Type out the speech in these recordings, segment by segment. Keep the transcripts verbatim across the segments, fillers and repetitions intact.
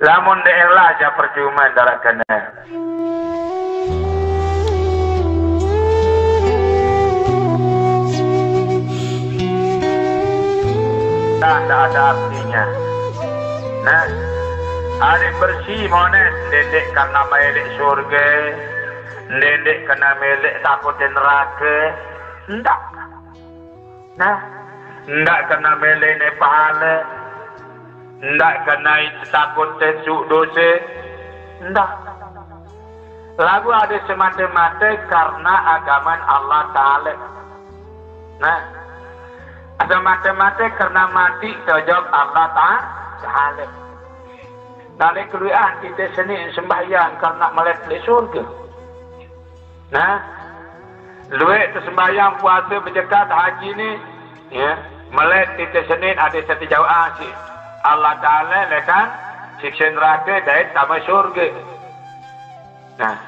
Lamun ndeq ikhlas, ya percume, ndeq araq kene. Nah, ndeq ada artinya. Nah, adeq bersih mones, ndeq ndeq karena meleq surge, ndeq ndeq karena meleq takut nerake. Ndaq. Nah, ndaq karena meleq ne pahale, ndaq karena takut suq dose, ndaq. Laguq adeq semate-mate karena agaman Allah Taala. Nah, semate-mate karena mati ojok Allah Ta-, Taala. Naleq kelueqan ite seniq sembahyang karena meleq leq surge. Nah, lueq tesembahyang, puase, bejekat, haji ni, ya, meleq ite seniq adeq saq tejauqang siq Allah Taala leq sikse nerake dait tame surge. Nah,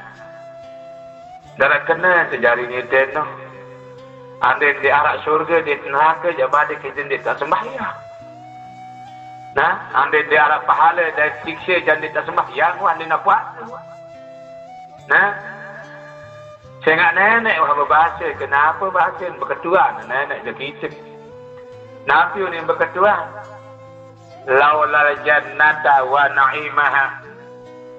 ndaraq kene tejari nite no. Andin ndeq araq surge, ndeq nerake, jaq badeq ite ndeq tesembahyang. Nah, andin ndeq araq pahale dait sikse jaq ndeq tesembahyang, wah, andin puase. Nah, sengaq Neneq wah bebase, kenape base? Beketuan Neneq jaq kite. Napi unin beketuan? Laulal jannata wa na'imaha,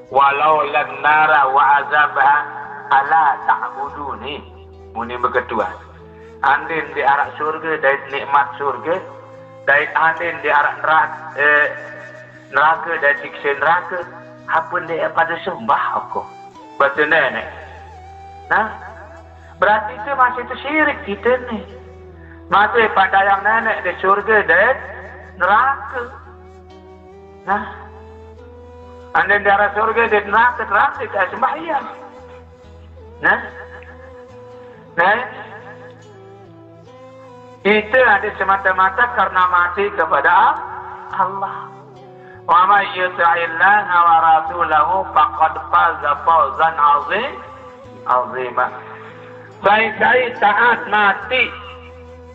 wa laulan nara wa azabaha, ala ta'buduni. Muni beketuan. Andin ndeq araq surge dait nikmat surge, dait andin ndeq araq nerak-, eh, nerake dait sikse nerake, ape ndeq pade sembah aku? Base Neneq. Nah, berarti ite masih tesirik ite ni. Masih pandayang Neneq dait surge dait nerake. Nah, andin ndeq araq surge dait nerake, terang ite sembahyang. Nah, nah, ite adeq semata-mata karena mati kepada Allah. Wa may yuti'illaha wa rasulahu faqad faza fawzan azim-, azima. Sai-sai taat mati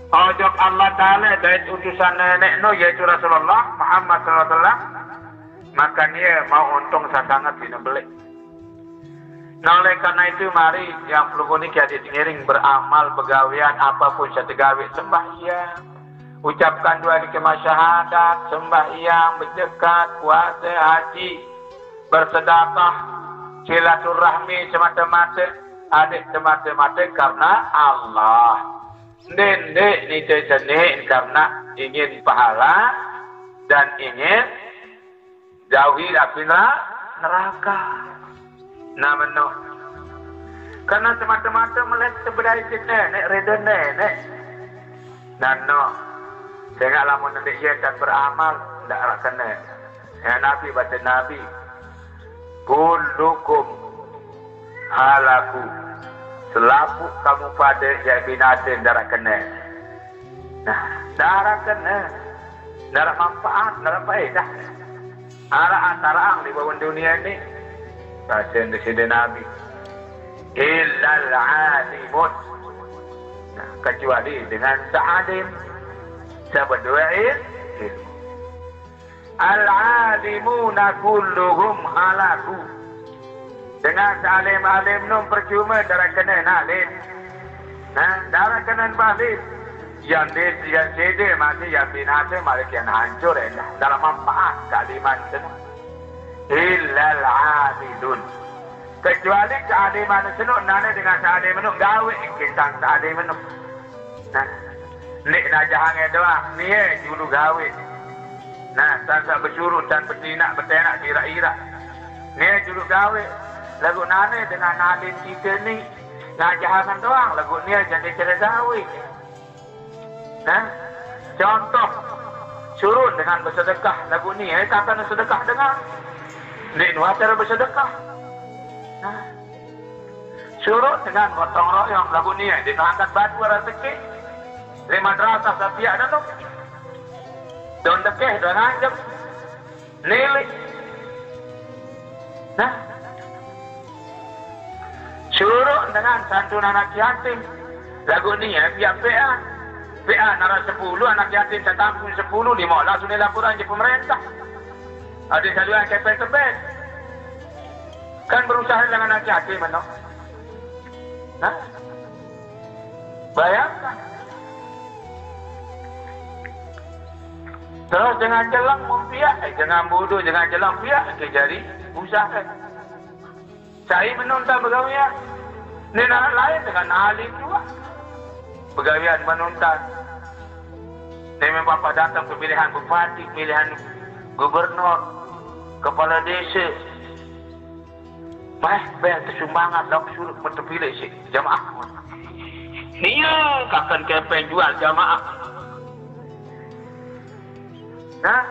ojok Allah Taala dait utusan Neneq no, yaitu Rasulullah Muhammad sallallahu alaihi wasallam, maka nie mauq untung sasanget sine beleq. Nah, oleh karena itu, mari tiang pelungguh niki adeq ngiring beramal, begawean, apapun saq tegawe, sembahyang, ucapkan dua kalimat syahadat, sembahyang, bejekat, puase, haji, bersedekah, silaturahmi, semate-mate, adeq semate-mate karena Allah. Ndeq-ndeq nite seniq karena ingin pahala dan ingin jauhi api nera-, neraka. Nah, meno. Karena semate-mate meleq tebedai siq Neneq, rede Neneq. Nah, no. Sengaq lamun ndeq ie tan beramal, ndaq araq kene. Ya, Nabi, base Nabi, "Kullukum halaku." Selapuq kamu pade jaq binase, ndaraq kene. Nah, ndaraq kene. Ndaraq manfaat, ndaraq faedah. Araq antaraan leq bawon dunie ni. Base Deside Nabi, "Illal alimun." Nah, kecuali dengan saq alim. Saq bedoe il-, ilmu. "Al-alimuna kulluhum halaku." Dengan sealim-alim nun percume, ndaraq kene nalim. Nah, ndaraq kene balim. Yan de-, yan side mate, yan binase, malik yan hancur endah. Ndaraq manfaat kealiman seno. Illal amilun. Kecuali kealiman seno nane dengan sealim nun gawe, engke tan sealim nun. Nah, ndeq najahange doang, nie julu gawe. Nah, tan saq besuruq, tan betinaq, betenaq, biraq-iraq. Nie julu gawe. Laguq nane dengan alim ite ni, najahange doang, laguq nie jaq ndeq care gawe. Nah, contoh, suruq dengan besedekah, laguq nie, eh, takkan sedekah dengan. Ndeq nuah care besedekah. Nah, suruq dengan gotong royong, laguq nie, ndeq nuah angkat batu araq sekeq. Leq madrasah saq piaq nano. Don dekeh, don anjem. Nilik. Nah. Suruq dengan santun anak yatim. Laguq nie piaq P A. P A naraq sepulu, anak yatim tetampung sepulu, lime belas unin laporan jok pemerintah. Ada saluran kepeng tebes. Kan berusaha dengan hati-hati, mana? Nah, bayangkan. Terus dengan celang mempiak, eh, dengan bodoh, dengan celang piak, dia jadi usaha. Saya menonton begawian. Ni nak lain dengan alim juga. Begawian menonton. Ni memang apa datang pemilihan bupati, pemilihan gubernur, kepala desa. Bah, bah, tersumbangan, lalu suruh menterpilih si jamaah. Nia kakan kepeng jual jamaah. Nah,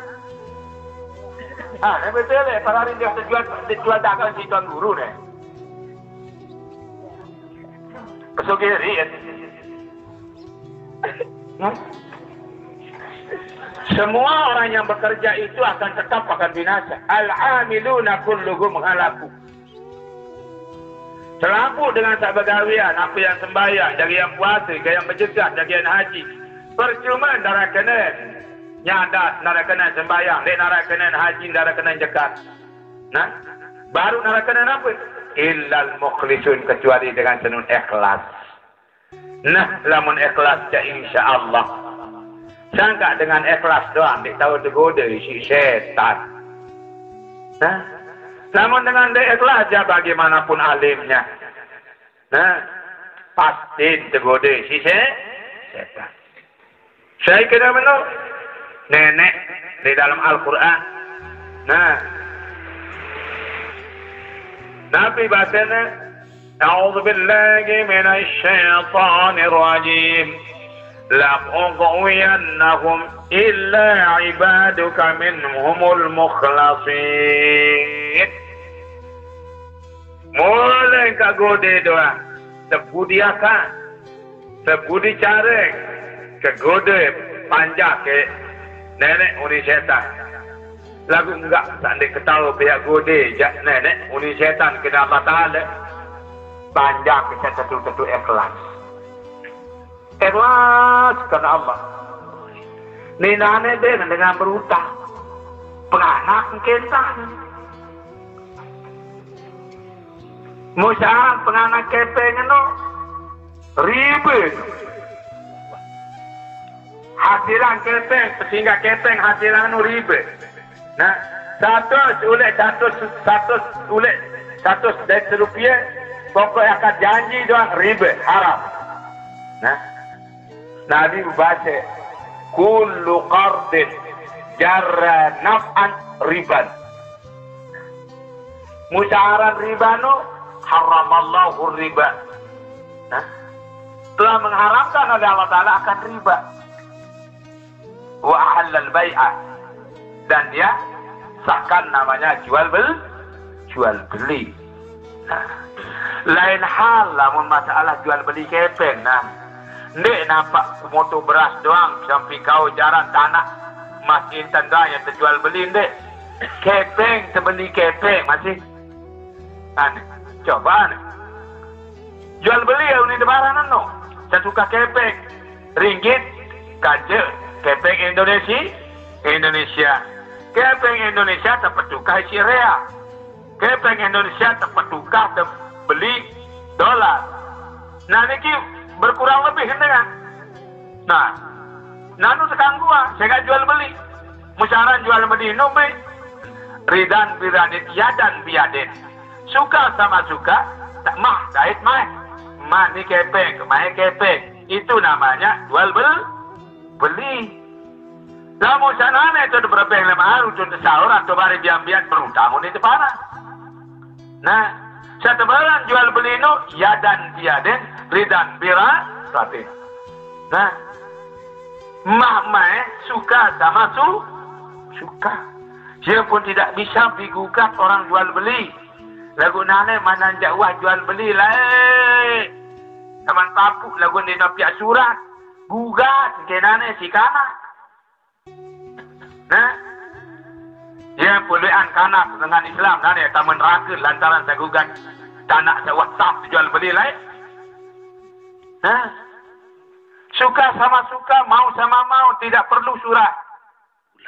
ah, ni betul eh, para hari dia terjual, terjual dagang si tuan guru ni. Pesugihan. Hmm? Semua orang yang bekerja itu akan tetap akan binasa. Al-amiluna kulluhum halaku. Selaku dengan tak begawian, apa yang sembahyang, jaga yang puasa, jaga yang berjekat, jaga yang haji. Percuma ndak kena nyadat, ndak kena sembahyang, ndak kena haji, ndak kena jekat. Nah, baru ndak kena apa? Illal mukhlisun, kecuali dengan senun ikhlas. Nah, lamun ikhlas ya insya Allah. Sangka dengan ikhlas doang, dik tahu tergoda isi setan. Nah, namun dengan dik ikhlas ya bagaimanapun alimnya. Nah, pasti tergoda isi se-, setan. Saya kena menurut nenek di dalam Al-Quran. Nah, Nabi bahasanya, أعوذ بالله من الشيطان الرجيم. لأغوينهم إلا عبادك منهم المخلصين. Mulai ka gode doa, tebudiakan, tebudi careng, ke gode panjak ke nenek uni setan. Lagu enggak tak dek ketawa pihak gode jak nenek uni setan kena Allah Ta'ala. Panjak ke tetu-tetu ikhlas. Ikhlas karena Allah. Ni nane dek dengan berutang. Penganak kentang. Musahan penganak kepeng no riba. Hasilan kepeng, pesinggah kepeng hasilan no riba. Nah, seratus ulit seratus, seratus ulit seratus dari serupiah, pokok akan janji doang riba, haram. Nah, Nabi baca, "Kullu qardin jarra naf'an riban." Musaharan riba no, haramallahu riba. Nah, telah mengharamkan oleh Allah Ta'ala akan riba. Wa ahallal bai'a. Dan dia sahkan namanya jual beli. Jual beli. Nah, lain hal lamun masalah jual beli kepeng, nah. Ndek nampak motor beras doang, sampai kau jaran tanah emas intan doang yang terjual beli, ndek. Kepeng, terbeli kepeng, masih. Aneh. Coba aneh. Jual beli ya, uni lebaran no. Satu kepeng. Ringgit, kaja, kepeng Indonesia, Indonesia. Kepeng Indonesia tempat tukar isi real. Kepeng Indonesia tempat tukar dan beli dolar. Nah, niki berkurang lebih dengan. Nah, nanu tekan gua, saya jual beli. Musaran jual beli no be. Ridan biradin, yadan biadin. Suka sama suka, tak mah kait mah. Mah ni kepeng, mah kepeng. Itu namanya jual bel-, beli. Lamun sanane itu berebeng lima hari, itu sahur atau bari bian-bian berutang ni tepara. Nah, setebaran jual beli no, yadan biadin, ridan bira, ratin. Nah, mah mae suka sama su-, suka. Dia pun tidak bisa digugat orang jual beli. Lagu nane mananjak wah jual beli lae. Taman papuk lagu ni napiak surat. Gugat ke nane si kana. Nah, dia puluhan kanak dengan Islam nane taman neraka lantaran sagugat tanak sawah sah jual beli lae. Nah, suka sama suka, mau sama mau, tidak perlu surat.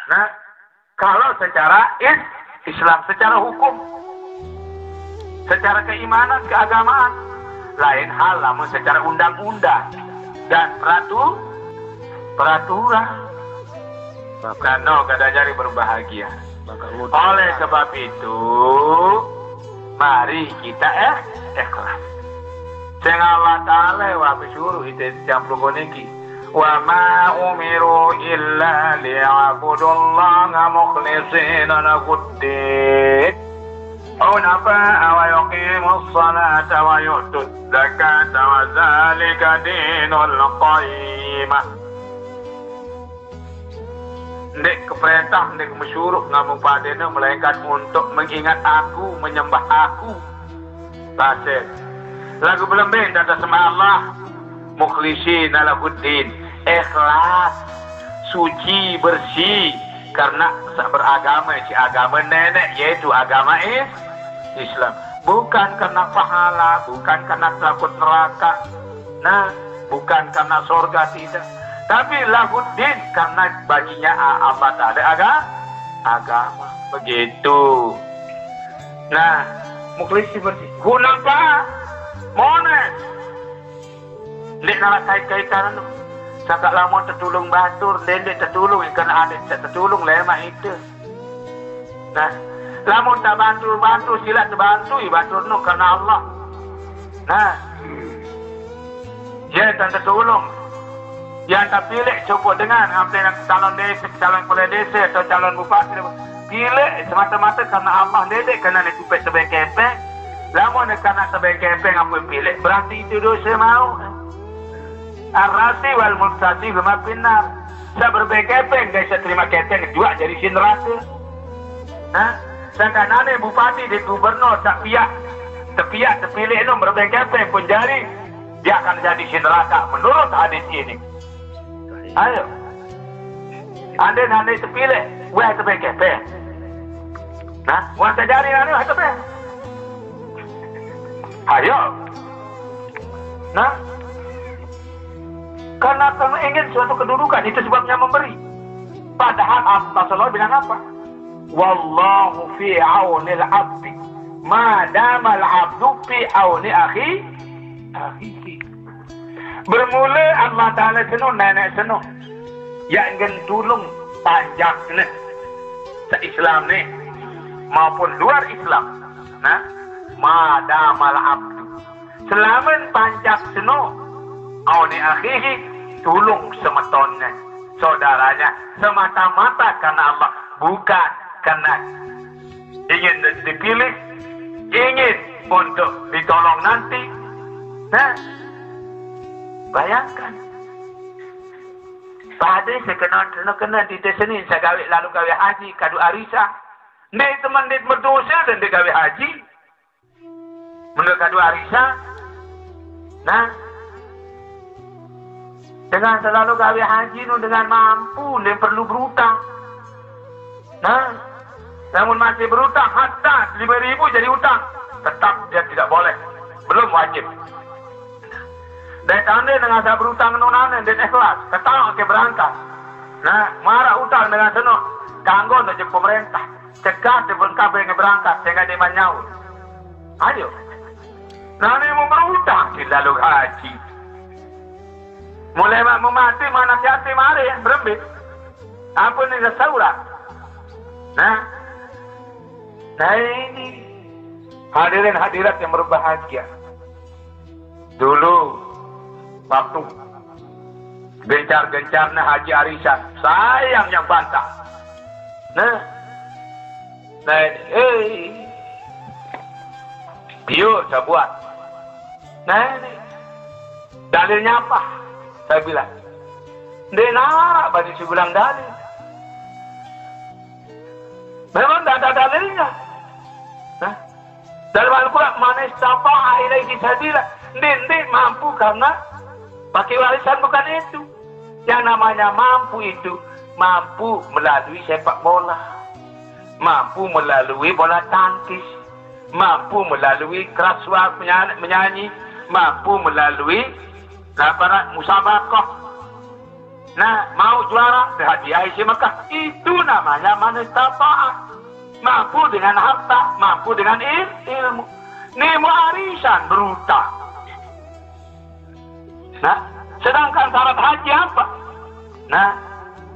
Nah, kalau secara is-, Islam secara hukum, secara keimanan, keagamaan. Lain hal lamun secara undang-undang dan peratu-, peraturan. Nah, no, kada jadi berbahagia. Oleh sebab itu, mari kita eh, ikhlas. Sing Allah Ta'ala wa bersuruh itu campur koneki. Wa ma umiru illa liya'budullaha mukhlishina lahuddin. Hunafa'a wa yuqimus salata wa yu'tuz zakata wa dzalika dinul qayyimah. Ndeq keperintah, ndeq mesuruh ngamu padene, melainkan untuk mengingat Aku, menyembah Aku. Pasir. Lagu belembing dan sembah Allah. Mukhlisina lahuddin. Ikhlas. Suci, bersih. Karena beragama, si agama nenek, yaitu agama is-, Islam. Bukan karena pahala, bukan karena takut neraka. Nah, bukan karena surga, tidak. Tapi lahuddin, karena baginya a-, apa tak ada aga-, agama. Begitu. Nah, mukhlisi bersih. Hunafa, mones. Ndeq nalak kait-kaitan anu. Sangkaq lamun tetulung batur, ndeq, ndeq tetulung, karena adeq tetulung lemaq ite. Nah, lamun tabantu-bantu, silaq tebantui batur nu karena Allah. Nah, yen tan tetulung, yen tapilih sopoq dengan, ampe calon dese, calon kepala dese, atau calon bupati, pilih semata-mata karena Allah, ndeq karena ne cupet tebeng kepeng. Lamun ne karena tebeng kepeng ampe pilih, berarti itu dose mauq. Ar-rasi wal muftasi huma finnar. Saq berebeng kepeng dait saq terimaq kepeng juaq jari siq nerake. Nah, sangkanane bupati dait gubernur saq piaq, tepiaq, tepilih nu berebeng kepeng pun jari, dia akan jadi siq nerake menurut hadis ini. Ayo. Ande nane tepilih, wah tebeng kepeng. Nah, wah tejari nane wah tebeng. Ayo. Nah, karena kamu ingin suatu kedudukan, itu sebabnya memberi. Padahal Rasulullah bilang apa? Wallahu fi aunil abdi. Ma damal abdu fi auni akhi, akhihi. Bermula Allah Ta'ala seno, nenek seno. Ya ngen tulung panjak ne. Se-Islam ne. Maupun luar Islam. Nah, ma damal abdu. Selamen panjak seno, auni akhihi, tulung semetonne, saudaranya, semata-mata karena Allah, bukan karena ingin dipilih, ingin untuk ditolong nanti. Nah, bayangkan. Pade sekena, kena di Senin sagawe lalu gawe haji, kadu arisan. Ndeq temen ndeq medose dan ndeq gawe haji. Menurut kadu arisan. Nah, dengan selalu gawe haji nu dengan mampu, ndeq perlu berutang. Nah, namun masih berutang, hatta lima ribu jadi utang, tetap dia tidak boleh, belum wajib. Dait tande dengan saq berutang nunane ndeq ikhlas, ketak ke berangkat. Nah, maraq utang dengan seno, kanggo ndeq pemerintah, cegah dipun kabeh berangkat sehingga dia nyaur. Ayo. Nane mau berutang di lalu haji. Mulai mak memati mana hati mari berembe. Ampun ni sesaura. Nah. Nah ini. Hadirin hadirat yang berbahagia. Dulu waktu gencar-gencarnya haji arisan, saya yang bantah. Nah. Nah ini. Eh. Yuk, saya buat. Nah ini. Dalilnya apa? Saya bilang. Ndeq naraq bani sebilang dalil. Memang tidak ada dalilnya. Nah, dalam Al-Quran, "Man istata'a ilaihi sabila." Ndeq, ndeq mampu karena pakai warisan, bukan itu. Yang namanya mampu itu, mampu melalui sepak bola, mampu melalui bola tangkis, mampu melalui keras suara menyanyi, mampu melalui laparan musabaqah. Nah, mau juara, hadiah isi Mekah. Itu namanya man istata'a. Mampu dengan harta, mampu dengan il-, ilmu. Nemu arisan berutang. Nah, sedangkan syarat haji apa? Nah,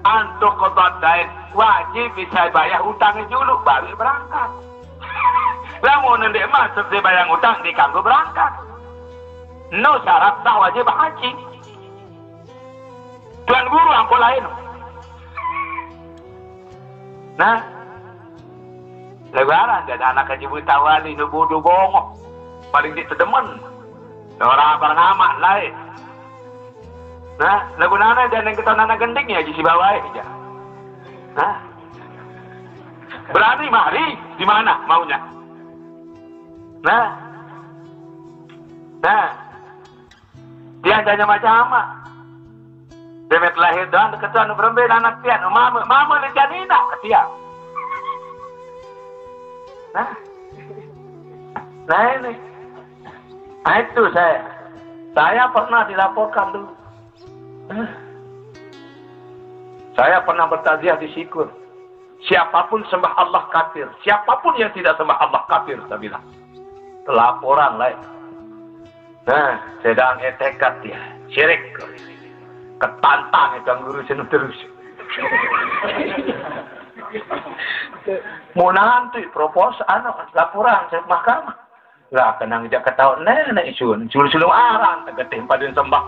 antuk qadha dain, wajib bisa bayar utangnya dulu, baru berangkat. Lamun ndeq masuk dibayar utang, dikanggo berangkat. No syarat sah wajib haji. Tuan guru angko lain. Nah, lebaran jadi anak haji buta wali, nu bodoh bongok. Paling dik tedemen. Orang bareng amak lain. Nah, lagu nana jangan yang ketahuan anak gending ya, di si bawah aja. Nah, berani mari di mana maunya. Nah, nah, dia hanya macam amak. Demek lahir doang deketan berembe anak pian, mama, mama le janina ke tiang. Nah. Nah ini. Nah, itu saya. Saya pernah dilaporkan dulu. Saya pernah bertaziah di Sikur. Siapapun sembah Allah kafir. Siapapun yang tidak sembah Allah kafir, saya bilang. Laporan lain. Nah, sedang etekat dia. Syirik. Ketantang itu yang guru sini terus. Mau nanti propos, anu, laporan ke mahkamah. Lah, kenang jak ketahuan nenek sun. Sul-sulung aran, tegetih paden sembah.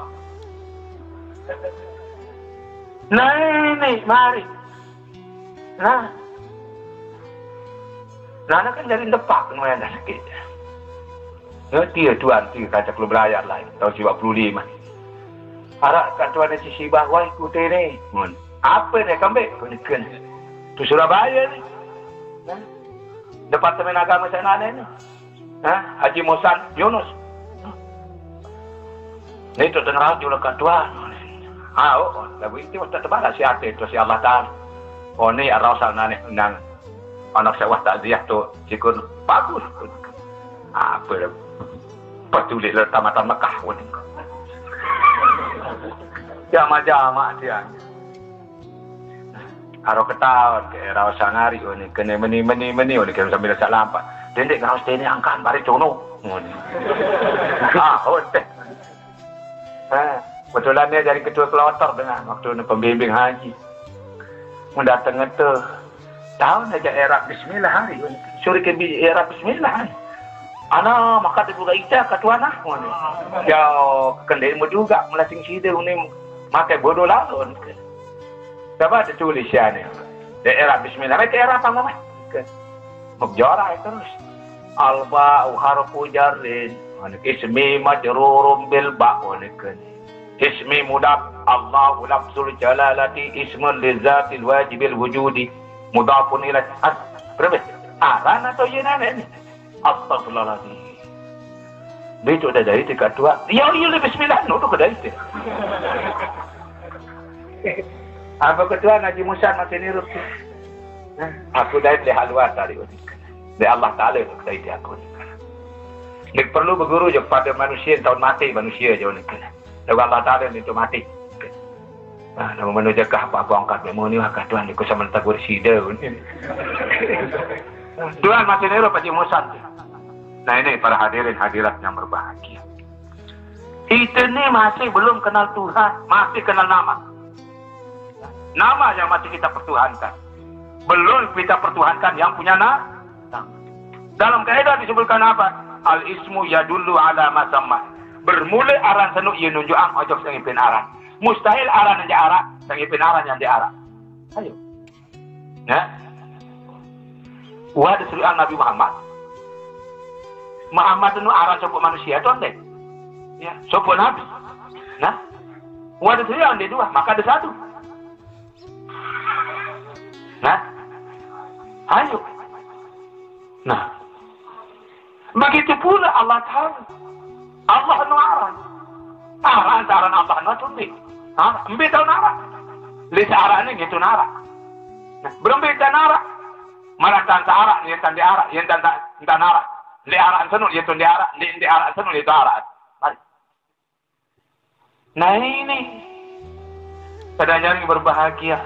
Nah, ini, mari. Nah. Nah, kan jadi depak, lumayan dah sakit. Ngerti ya, Tuan, tu kacak lu berayat lain. Tahun sembilan puluh lima. Arak kat Tuan Haji Sibah, wah, ikut ini. Mun. Apa ni, kambing? Kau ni kan. Tu Surabaya ni. Nah. Departemen Agama sana ni. Ha? Haji Musan Yunus. Ni tu tengah raut julukan Tuan. Ha, oh, oh, lagu itu tak terbalas si hati tu si Allah Taala. Oh, ni arau sana ni nang anak sawah takziah tu sikun bagus. Apa dah? Petulik le tamatan Mekah pun. Jama-jama dia. Aro ketaon ke era sangari, oh, ni kene meni, meni, meni, oh, ni kene sambil sak lampak. Dendek ngaos dene angkan bare cono. Ngono. Ah, oh, teh. Ha, kebetulan dia jadi ketua kloter dengan waktu ni pembimbing haji. Mun dateng tu, taun aja era bismillah hari. Suruh ke bi-, era bismillah hari. Ana maka dibuka ita ke tuan ah. Ngono. Ya, kendemu juga melasing sida ni makai bodoh lalu. Coba ditulis ya ni. Daerah bismillah. Mereka era apa, Mama? Ke. Mubjara terus. Al-ba'u harfu jarrin. Ismi majrurum bil ba'. Ismi mudaf. Allahu lafzul jalalati ismun lizatil wajibil wujudi. Mudafun ilaih. Ah, berapa? Aran atau yenan ini? Astagfirullahaladzim. Begitu dah dari tiga dua. Ya, iya, lebih sembilan. Itu kedai itu. Apa ketua Haji Musa masih nirup tu? Nah, aku dari lihat luar tadi. Dari Allah Ta'ala tu kedai dia aku. Dia perlu berguru je kepada manusia yang tahun mati manusia je ni. Lagu Allah Ta'ala ni tu mati. Nah, nama mana jagah apa-apa angkat memang ni angkat Tuhan ni ku sama tegur sida ni. Tuhan masih nirup Haji Musa tu. Nah, ini para hadirin hadirat yang berbahagia. Kita ni masih belum kenal Tuhan, masih kenal nama. Nama yang masih kita pertuhankan. Belum kita pertuhankan yang punya na-, nama. Dalam kaidah disebutkan apa? Al ismu yadullu ala ma samma. Bermula aran sanu ia nunjukan ojok sangipin aran. Mustahil aran yang diarak, sangipin aran yang diarak. Ayo. Ya. Wah, disebutkan Nabi Muhammad. Muhammad itu aran sopok manusia tu, ndek? Ya, sopok Nabi. Nah. Wah, disebutkan dia dua, maka ada satu. Nah. Ayo. Nah. Begitu pula Allah Ta'ala. Allah nu aran. Aran, aran Allah nu tundi. Ha, embe taun arak. Li searak ni ngitu narak. Nah, berembe tan arak. Malah tan searak ni tan diarak, yen tan, tan arak. Li arak senu yen tun diarak, li, li arak senu yen tun arak. Mari. Nah, ini pada nyari berbahagia.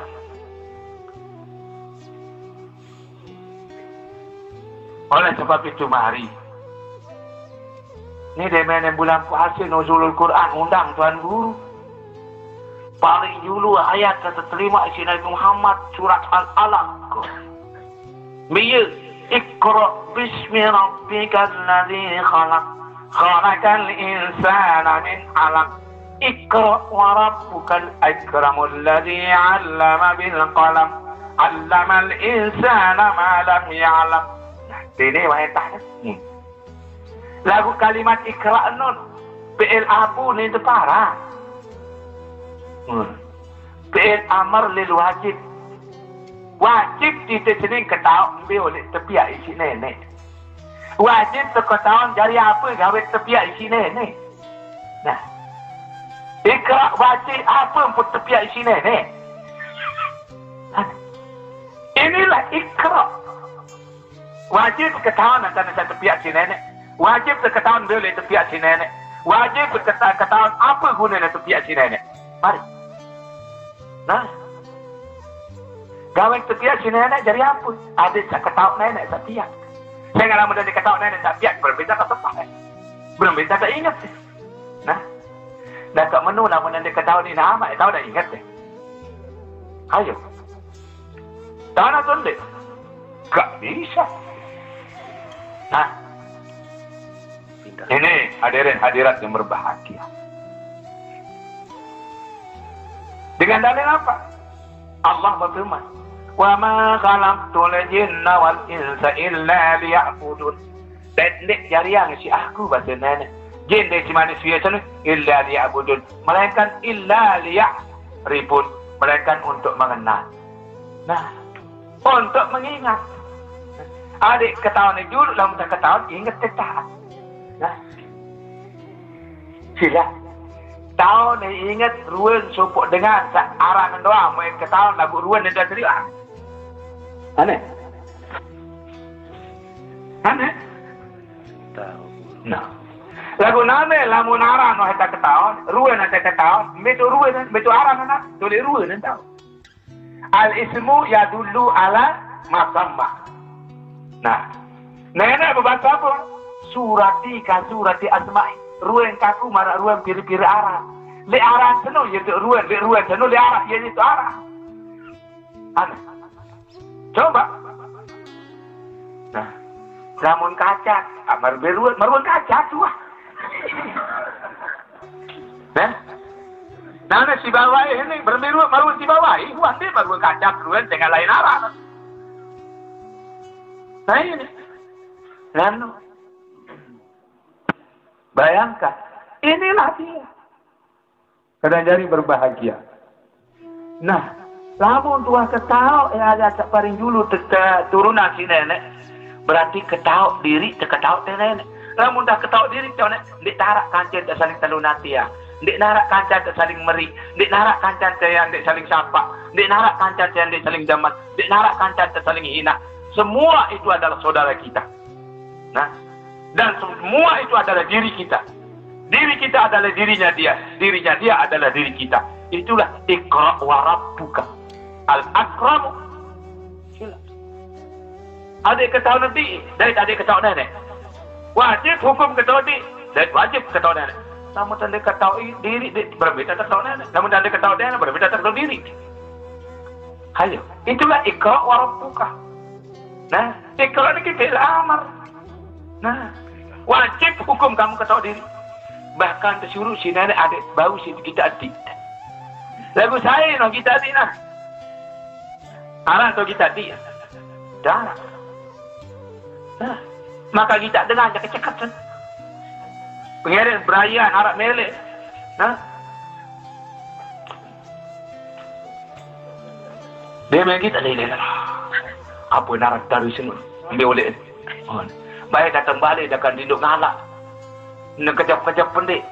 Oleh sebab itu, mari. Ni demen bulan puasa, nuzulul Quran, undang Tuan Guru. Paling dulu ayat kata terima isi Nabi Muhammad, surat Al-Alaq. Mia, "Iqra bismi rabbikal ladzi khalaq. Khalaqal insana min alaq. Iqra wa rabbukal akramul ladzi 'allama bil qalam. 'Allamal insana ma lam ya'lam." Nah, ini wayah tah. Hmm. Lagu kalimat iqra nun, fi'il abu ni tepara. Hmm. Fi'il amar lil wajib. Wajib kita sening ketahuan ambil oleh tepiak isi nenek. Wajib teketahuan jari apa gawe tepiak isi nenek. Nah. Iqra wajib apa pun tepiak isi nenek. Inilah iqra. Wajib ketahuan antara satu pihak si nenek. Wajib ketahuan boleh tepiak si nenek. Wajib keta-, ketahuan apa gunanya tepiak si nenek. Mari. Nah. Gawe tepiak si nenek jadi apa? Ada sak ketahuan nenek sak pihak. Saya ngalamun dari ketahuan nenek sak pihak, belum bisa tak sempat. Belum bisa tak ingat. Nah. Dah kat menu lamun anda ketahuan ni nama, tahu dah ingat deh. Ayo. Tanah tu ndeq. Gak bisa. Nah. Ini hadirin hadirat yang berbahagia. Dengan dalil apa? Allah berfirman, "Wa ma khalaqtul jinna wal insa illa liya'budun." Dait ndeq jariang siq Aku, base nenek, jin dait siq manusie seno, illa liya'budun, melainkan illa liya'rifun, melainkan untuk mengenal. Nah, untuk mengingat. Adeq ketaon juluq, lamun tah ketaon, inget tetah. Nah. Sila. Taon inget ruen sopoq dengan saq aran doang, mauq ketaon laguq ruen endah teriaq. Aneh. Aneh. Nah. Laguq nane lamun aran wah tah ketaon, ruen tah ketaon, mbe tu ruen, mbe tu aran anak, tuliq ruen tau. Al-ismu yadullu ala masamma. Nah, nenek bebase apa? Surati ka surati asma'i. Ruen kaku maraq ruen pire-pire aran. Leq aran seno ye tu ruen, leq ruen seno leq aran, ye tu aran. Aneh. Coba. Nah, lamun kacat, ah, maruen, maruen kacat tu ah. Nah, nane si bawai ini bermiru maruen si bawai, wah, ndeq maruen kacat ruen dengan lain arah. Nah, ini. Lalu, bayangkan, inilah dia. Kadang jari berbahagia. Nah, lamun tuah ketaoq, eh, ayat saq paling julu te-, te-, turunan siq neneq, berarti ketaoq diriq, teketaoq te neneq. Lamun dah ketaoq diriq, te neneq, ndeq taraq kance te saling telunatian. Ndeq naraq kance te saling meriq. Ndeq naraq kance te ndeq saling sapaq. Ndeq naraq kance te ndeq saling demen. Ndeq naraq kance te saling hinaq. Semua itu adalah saudara kita. Nah, dan semua itu adalah diri kita. Diri kita adalah dirinya dia, dirinya dia adalah diri kita. Itulah iqra wa rabbuka. Al-akramu. Sila. Adeq ketaon diriq, dait adeq ketaon neneq. Wajib hukum ketaon diriq, dait wajib ketaon neneq. Lamun tande ketaon diriq, dait berbeda ketaon neneq. Lamun tande ketaon neneq, berbeda ketaon diriq. Ayo, itulah iqra wa rabbuka. Nah, iqra niki fi'il amar. Nah, wajib hukum kamu ketaoq diriq. Bahkan tesuruq siq neneq adeq bau siq gitaq adiq. Laguq sai no gitaq adiq nah. Araq to gitaq adiq? Ndaraq. Nah, maka gitaq dengan jaq keceket. Pengerek berayan araq meleq. Nah, Dia main kita ni, dia. Apa naraq taru sini? Ambil oleh. Oh. Baik datang balik, dia akan tinduk ngalak. Nekejap-kejap pendik.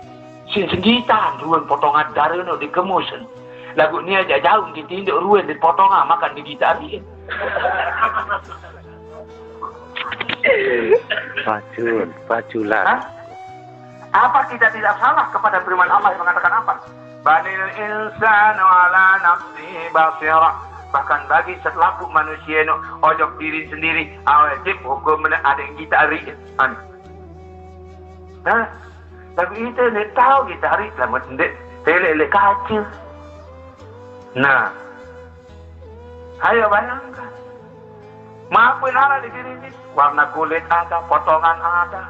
Sin senggitan, ruen potongan dare no dikemus. Laguq ni aja jauh, ditinduk ruen, dipotongan, makan digitari. Pacul, paculan. Hah? Apa kita tidak salah kepada firman Allah yang mengatakan apa? Balil insanu ala nafsihi basirah. Bahkan bagi selapuq manusie no, ojok diri sendiri, wajib hukum ne adeng gitaq riq. Ane. Nah, laguq ite ndeq tao gitaq riq lamun ndeq teleq leq kace. Nah, ayo bayangkan. Mape naraq leq diri ndeq? Warna kulit ada, potongan ada,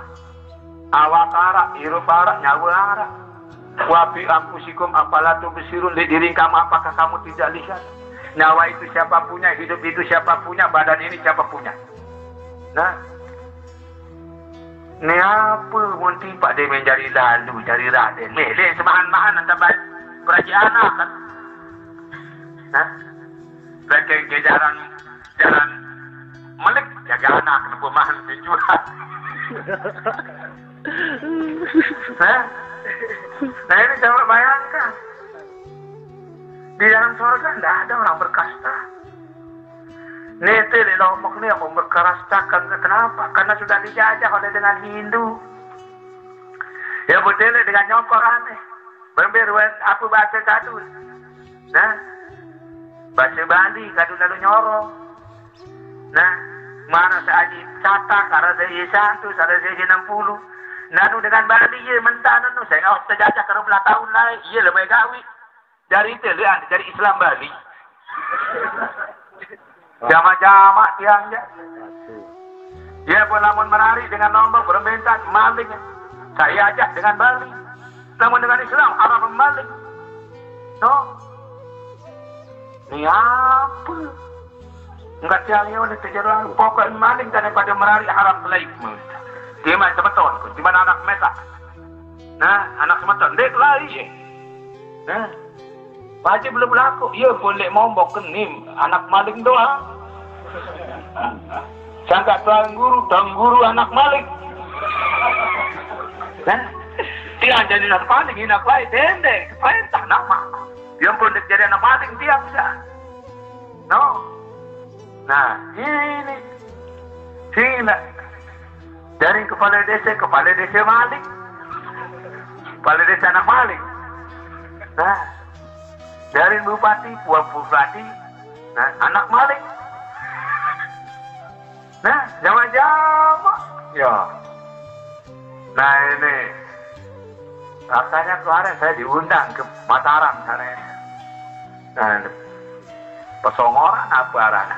awak araq, irup araq, nyawe araq. Wa fi anfusikum afala tubsirun, leq diri kamu apakah kamu tidak lihat? Nyawa itu siapa punya, hidup itu siapa punya, badan ini siapa punya? Nah, ni ape mun tipaq de men jari lalu, jari raden? Meh, de semahan-mahan antar bae. Kerajaan akan. Nah, bagian ke jaran, jaran melik, jaga anak, nunggu mahan tujuan. Nah, nah, ini coba bayangkan. Di dalam surga ndak ada orang berkasta. Nete leq Lombok ni aku berkasta, kenapa? Karena sudah dijajah oleh dengan Hindu. Ya, betul dengan nyokor aneh. Bember wen, apa bahasa kadu? Nah, bahasa Bali kadu lalu nyorong. Nah, mana seaji Satak, ada seaji seratus, ada seaji enam puluh. Nanu dengan Bali ye mentah nanu, saya ngau terjajah karo belah tahun lain. Iya, lebih gawi. Jari ite lian, jari Islam Bali. Jamak-jamak tiang ja. Ye pun lamun merariq dengan nombor berembentan, maling. Saya ajak dengan Bali. Lamun dengan Islam, haram maling. No. Ni ape? Enggak tiang ye udah terjadi. Pokok maling daripada merariq haram belaik. Timaq semeton, timaq anak metak. Nah, anak semeton, ndeq lari ye. Nah. Pasti belum laku. Ye pun leq Lombok kenim, anak maling doang. Sangkaq tuan guru, tuan guru anak maling. Nah, tiang jari anak maling, anak lain, pendek, perintah nama. Ye pun ndeq jari anak maling, tiang bisa. No. Nah, ini. Sini. Dari kepala desa, kepala desa maling. Kepala desa anak maling. Nah, dari bupati, puan bupati, nah, anak maling. Nah, jamak-jamak. Ya. Nah, ini. Rasanya kemarin saya diundang ke Mataram sana. Nah, pesongoran apa arane?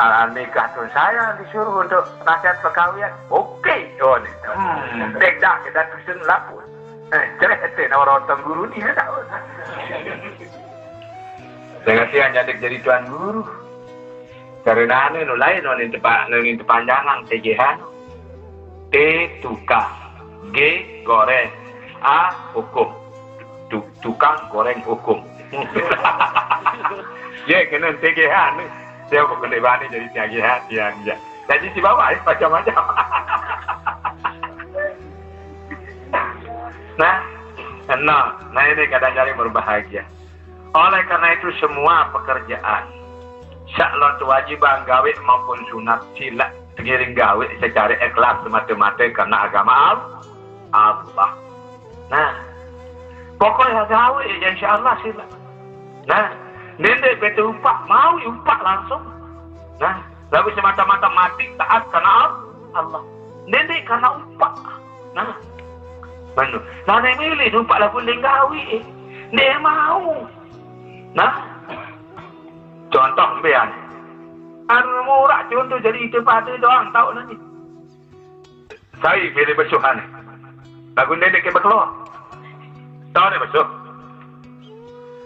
Ah, nikah tuh saya disuruh untuk nasihat perkawinan. Oke, oh, ni. Hmm, bedak kita tusun laput. Eh, cereh ete na orang tuan guru ni, ya, tak? Dengan tiang jadi, jadi tuan guru. Karenane no lain, no ni tepa-, no ni tepanjangan T G H. T tukang, G goreng, A hukum. Tu-, tukang goreng hukum. Ye, kena T G H ni. Saya bukan dek bani jadi T G H, tiang je. Jadi si bawa, eh, macam-macam. Nah, nah, nah, ini kadang-kadang berbahagia. Oleh karena itu, semua pekerjaan, saq lon kewajiban gawe maupun sunat, silaq tengiring gawe secara ikhlas semata-mata karena agama Al-, Allah. Nah, pokoknya gawe ya, insya Allah silaq. Nah, ndeq bete upaq, mau upaq langsung. Nah, lalu semata-mata mati taat karena Al-, Allah. Ndeq karena upaq. Nah, manu. Nah, ndeq milih upaq lalu ndeq gawe. Ndeq mau. Nah, contoh mbean. Anu murah contoh jadi ite pade doang tao nani. Sai milih besuhan. Lagu ndeq ke bekelor. Tao ndeq besuh?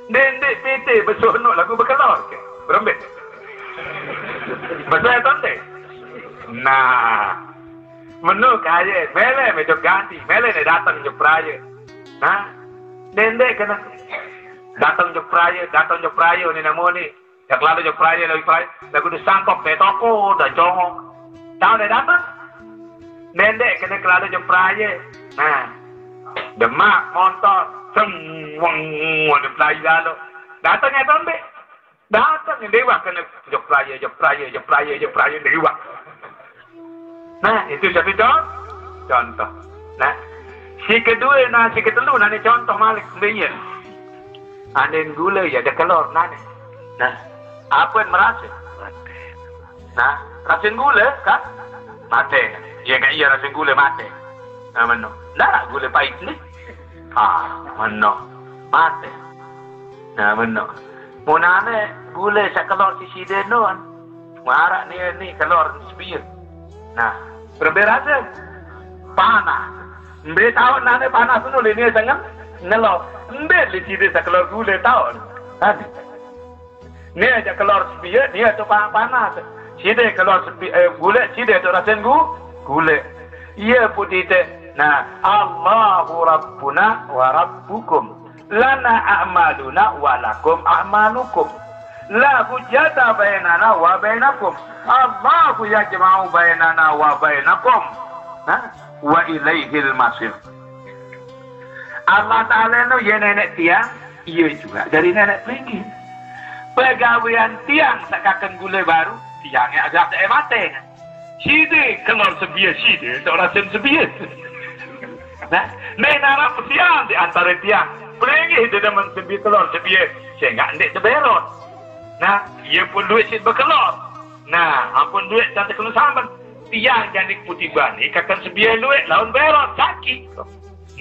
Ndeq pite besuh no lagu bekelor ke. Berembe? Besuh ya tonte. Nah, menu kaye, mele mejo ganti, mele ne dateng jok peraye. Nah, ndeq kena. Dateng jok peraye, dateng jok peraye ni namo ni. Ya kelalo jok peraye, lagi peraye, lagu disangkok deh toko, dah congok. Tao deh dateng. Ndeq kena kelalo jok peraye. Nah, demak motor, seng, weng, weng, peraye lalo. Dateng ya tonte. Dateng ndeq wah kene jok peraye, jok peraye, jok peraye, jok peraye ndeq wah. Nah, itu satu con-, contoh. Nah, si kedue, nah, si ketelu, nah, ni contoh malik, mbe yen. Andin gule, ya, de kelor, nah, ni. Nah, Ape merase? Nah, rasen gule, kan? Mate. Ye kan, iye rasen gule mate. Nah, meno. Ndak gule pait ni. Ah, meno. Mate. Nah, meno. Munane gule sak kelor siside non. Marak ni, ni kelor sebiye. Nah, berembe rase? Panas. Mbe taun nane panas nu le ni sengen ngelor. Mbe le side sak kelor gule taun. Kan? Ni aja kelor sebiye, ni tu pa-, panas. Side kelor sebiye, eh, gule, side tu rasen gu-, gule. Iye putih te. Nah, Allahu Rabbuna wa Rabbukum. Lana a'maluna wa lakum a'malukum. La hujjata bainana wa bainakum. Allahu yajma'u bainana wa bainakum. Nah, wa ilaihil masir. Allah Ta'ala nu ye nenek tiang, iye juga dari nenek pelinggih. Pegawean tiang sakaken gule baru, tiang yang agak tak mate. Side kelor sebiye, side tak rasen sebiye. Nah, ne narap siang di antara tiang. Pelinggih de demen sebiye kelor sebiye, sehingga ndik teberot. Nah, iye pun duit sit bekelor. Nah, ampun duit tak tekenu samben. Tiang jani putih bani kaken sebiye duit laun berot sakit.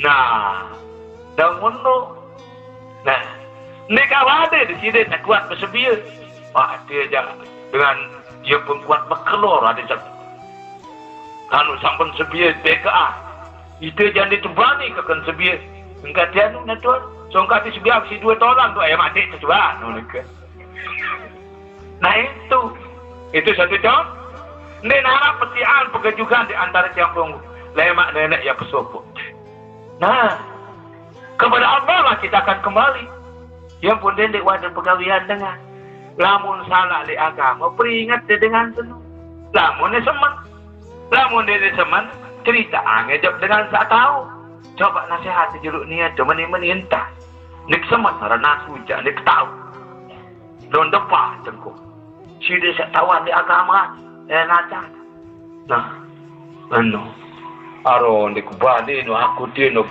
Nah, dah ngono. Nah, nek awade di side tak kuat besebiye. Wah, dia aja dengan dia pun kuat bekelor ada satu. Anu sampen sebiye D K A. Ite jani tebani kaken sebiye. Engkatianu natuan. Songkati sebiye si dua tolan tu ayam adik tu coba. Ngono ke. Nah, itu. Itu satu contoh. Nek narap petian pegejugan di antara tiang pelunggu. Lemak nenek ya pesopok. Nah, kepada Allah lah kita akan kembali. Yang pun dendik wadah pegawian dengan. Lamun salah le agama, peringat de dengan senu. Lamun ne semen. Lamun de semen, cerita angejok dengan sak tahu. Coba nasihat jeruk niat tu meni-meni entah. Nik semen rena sujak, nik tahu. Don depan tengku. Side sak tawan di agama, eh, ngacak. Nah, anu. Aro nik bali no aku dia no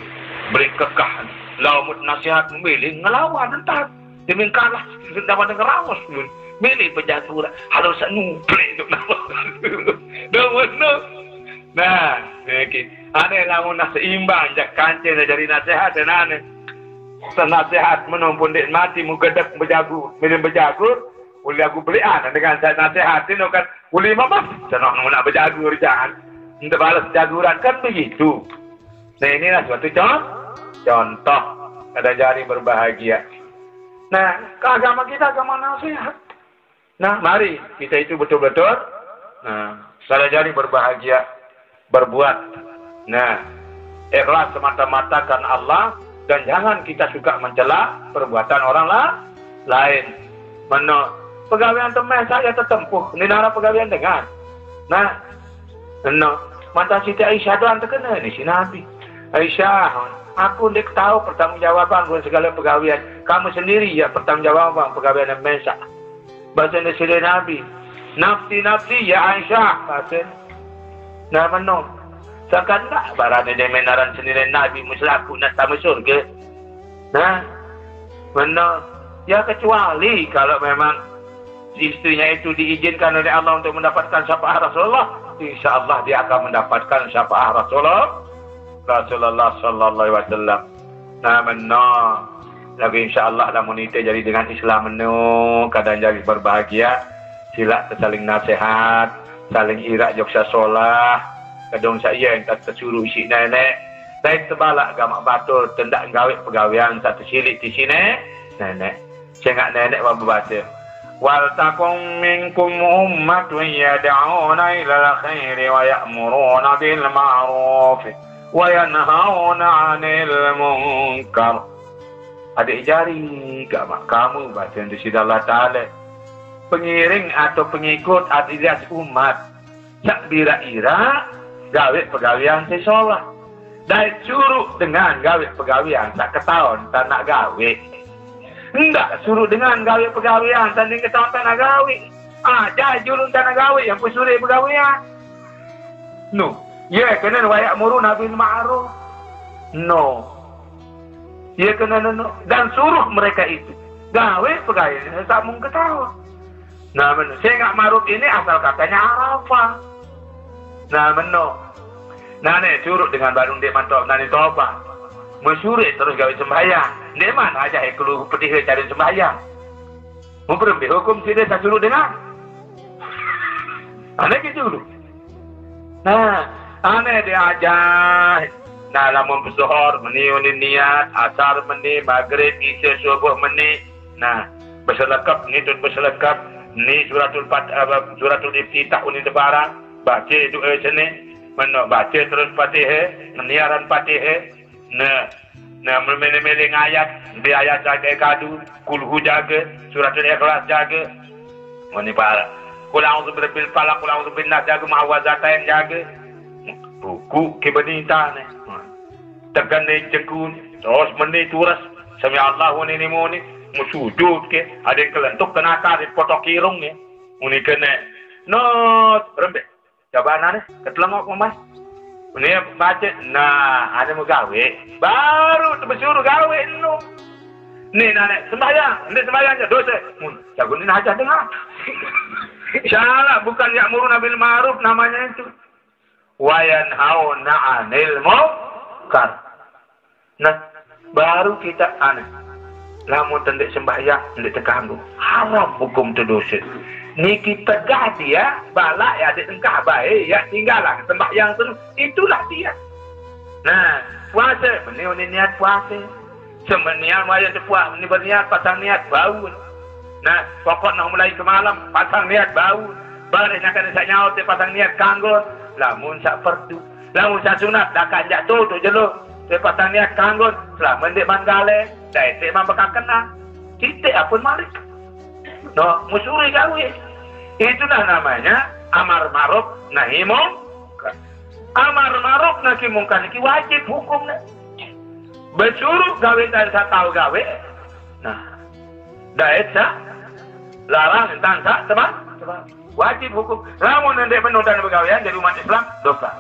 beri kekah. Lau mut nasihat memilih ngelawan entar. Dia main kalah, dia pada ngerawas pun. Milih pejatura. Halo sak nuplek tu nama. Dah benar. Nah, okey. Ane lamun nak seimbang jak kancil nak jadi nasihat dan ane. Senasihat meno pun dek mati mu gedek bejagu, milih bejagur, ulih aku belian dengan saya nasihat tu kan ulih mama. Senang nak bejagur jangan. Minta balas jaguran kan begitu. Nah, inilah suatu con-, contoh. Ada jari berbahagia. Nah, ke agama kita agama nasihat. Nah, mari kita itu betul-betul, nah, salah jari berbahagia, berbuat. Nah, ikhlas semata-mata karena Allah dan jangan kita suka mencela perbuatan orang la-, lain. Meno pegawean temeh saya tetempuh, ni nara pegawean dengan. Nah, eno, mata Siti Aisyah doang terkena ni si Nabi. Aisyah, aku ndik tahu pertanggungjawaban buat segala pegawean. Kamu sendiri ya pertanggungjawaban pegawean yang mesak. Bahasa Indonesia Nabi. Nafsi, nafsi, ya Aisyah, bahasa. Nah, meno. Seakan tak barang dia menaran senilai Nabi, muselaku nak sama surga. Nah, meno. Ya, kecuali kalau memang istrinya itu diizinkan oleh Allah untuk mendapatkan syafaat Rasulullah, insya Allah dia akan mendapatkan syafaat Rasulullah, Rasulullah sallallahu alaihi wasallam. Nah, meno. Lagu insya Allah lamun ite jadi dengan Islam meno, kadang jadi berbahagia, silak saling nasihat, saling irak jok sasolah, kadang saya yang tak tersuruh isi nenek, lain tebalak gamak batul, tendak nggawe pegawean satu silik di sini, nenek. Sengak nenek wa bebaca. Wal takum minkum ummatun yad'una ilal khairi wa ya'muruna bil ma'ruf wa yanhauna 'anil munkar. Adik jari gamak kamu baca di sida Allah Ta'ala. Pengiring atau pengikut adik umat. Sak bira-ira gawe pegawean sing solah. Dai suruh dengan gawe pegawean sak ketaun tak nak gawe. Ndak suruh dengan gawe pegawean tak ning ketaun tak nak gawe. Ah, jai julun tak nak gawe yang pun suruh pegawean. No. Ya kena wayak muru nabi ma'ruf. No. Ya kena no. Dan suruh mereka itu gawe pegawean sak mung ketaun. Nah, meno. Sing ngak marub ini asal katanya Arafah. Nah, meno. Nah, ne, curut dengan baru ndeqman to-, nani tobat. Mesyurik terus gawe sembahyang. Ndeqman aja e kelu petihe cari sembahyang. Mumprim bi hukum side sasuruh dengan. Ane gitu dulu. Nah, ane diajar. Nah, lamun zuhur meni unin niat, asar meni, maghrib, isya, subuh meni. Nah, beselekep, nitut beselekep, ni suratul Fat-, apa, suratul Iftitah unin tebarang, baca doa seni, meno baca terus Fatihah, meni aran Fatihah. Nah, nah, mele-mele ngayat, bi ayat jaga kadu, kulhu jaga, suratul ikhlas jaga. Meni para. Kul a'udzu birabbil falaq, kul a'udzu bin nas jaga, muawwazatain jaga. Ruku ke benita ne. Tekan ne jengku, terus meni turas. Sami Allahu ni muni, musujud ke, ada yang kelentuk kena tarik potok irung ne. Muni kene. Not, rembek. Coba nane, ketelengok, Mas. Ini baca, nah, ada mau gawe. Baru tu bersuruh gawe, no. Ni nane, sembahyang. Ni sembahyang je, dosa. Hmm, jago ni aja dengar. Salah, bukan ya'muruna bil ma'ruf namanya itu. Wa yanhauna 'anil munkar. Nah, baru kita aneh. Lamun tendik sembahyang, tendik tekanggu. Haram hukum tu dosa. Niki tegah dia, balak ya, adik tengkah baik, ya, tinggallah sembahyang tu. Itulah dia. Nah, puasa, meni unin niat puasa. Semenian wayah tepuak, meni berniat, pasang niat, baun. Nah, pokok nak mulai ke malam, pasang niat, baun. Baris nak kena sak nyawa, te pasang niat, kanggo. Lamun sak perdu. Lamun sak sunat, dah kanjak tu, tu jelo. Te pasang niat, kanggo. Selama ndeqman gale, dah etek man bekak kena. Titik apun malik. No, musuri gawe. Itulah namanya amar ma'ruf nahi mungkar. Amar ma'ruf nahi mungkar niki wajib hukumnya. Bersuruh gawe dan sak tahu gawe. Nah, daet sak larang entan sak teman. Wajib hukum. Lamun ndeq penuh dan begawean dari umat Islam, dosa.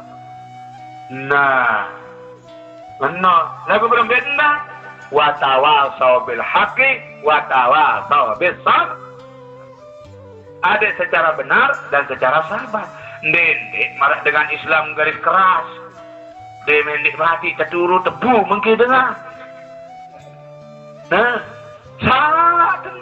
Nah, benar. Lagu berembe endah. Watawasau bil haqqi, watawasau bis sabr. Ada secara benar dan secara sabar. Ndeq, ndeq maraq dengan Islam garis keras. Ndeq mendeq mati, teturu, tebu, mengke dengan. Nah, salah tu.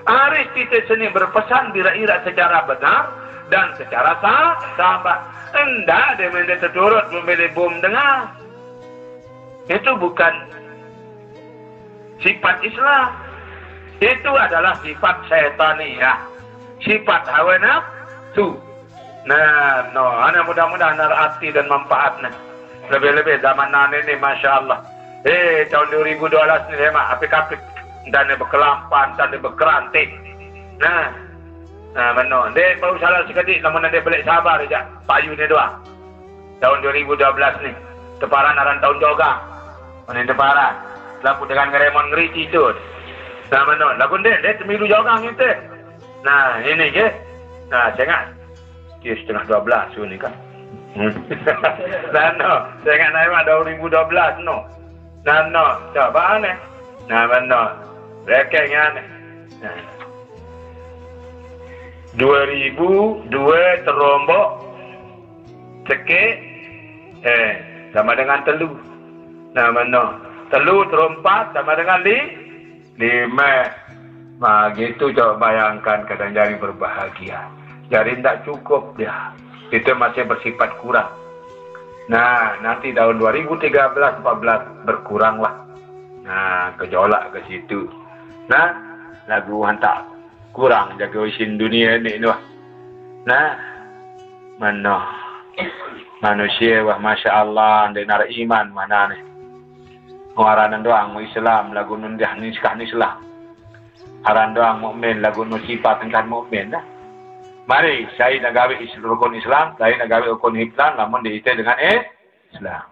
Aris kita seni berpesan bira-ira secara benar dan secara sa-, sabar. Ndeq dia mendeq teturut memilih bom dengan. Itu bukan sifat Islam. Itu adalah sifat syaitaniyah. Sifat hawa nafsu. Nah, no, ana mudah-mudahan ada arti dan manfaatnya. Lebih-lebih zaman nane ni, Masya Allah. Eh, tahun dua ribu dua belas ni, lemak, apik-apik. Entah ni bekelampan, entah ni bekerantik. Nah, nah, meno. Ndeq bau salah sekediq, lamun ndeq belik sabar jaq. Payu ni doang. Tahun dua ribu dua belas ni. Teparan aran tahun jogang. Meni teparan. Lapuq dengan ngeremon ngeriti tu. Nah, meno. Lagu ndeq, ndeq temilu jogang ite. Nah, ini ke. Nah, sengaq. Dia setengah dua belas tu ni kan. Hmm. Nah, no. Sengaq naik mak dua ribu dua belas no. Nah, no. Coba aneh. Nah, meno. Rekeng aneh. Nah. Dua ribu dua terombok cekik, eh, sama dengan telu. Nah, meno. Telu terompat sama dengan li-, lime. Nah, gitu coba bayangkan keadaan jari berbahagia. Jari ndak cukup dia. Kita masih bersifat kurang. Nah, nanti tahun dua ribu tiga belas, empat belas berkuranglah. Nah, gejolak ke situ. Nah, lagu hantar. Kurang jaga isin dunia ni tu. Nah, meno. Manusia wah, Masya Allah, ndeq naraq iman mana ni. Aran doang mu Islam, lagu nun dah ni sekah ni Islam. Aran doang mukmin, lagu nun sifat engkan mukmin dah. Mari, sai nak gawe is-, rukun Islam, sai nak gawe rukun Islam, lamun diite dengan Islam.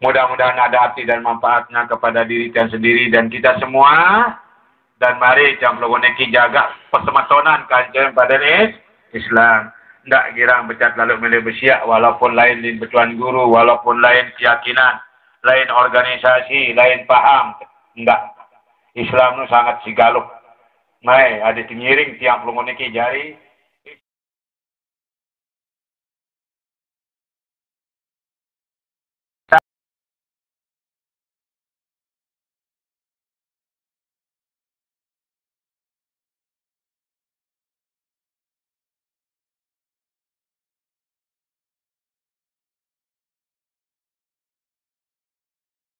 Mudah-mudahan ada arti dan manfaatnya kepada diri dan sendiri dan kita semua. Dan mari, cang pelungguh niki, jaga persemetonan kancen pade Is-, Islam. Ndak girang becat lalu milih besiak, walaupun lain lin betuan guru, walaupun lain keyakinan, lain organisasi, lain paham. Ndak. Islam nu sangat sigaluh. Nai, adi tingiring tiang pelungun niki jari,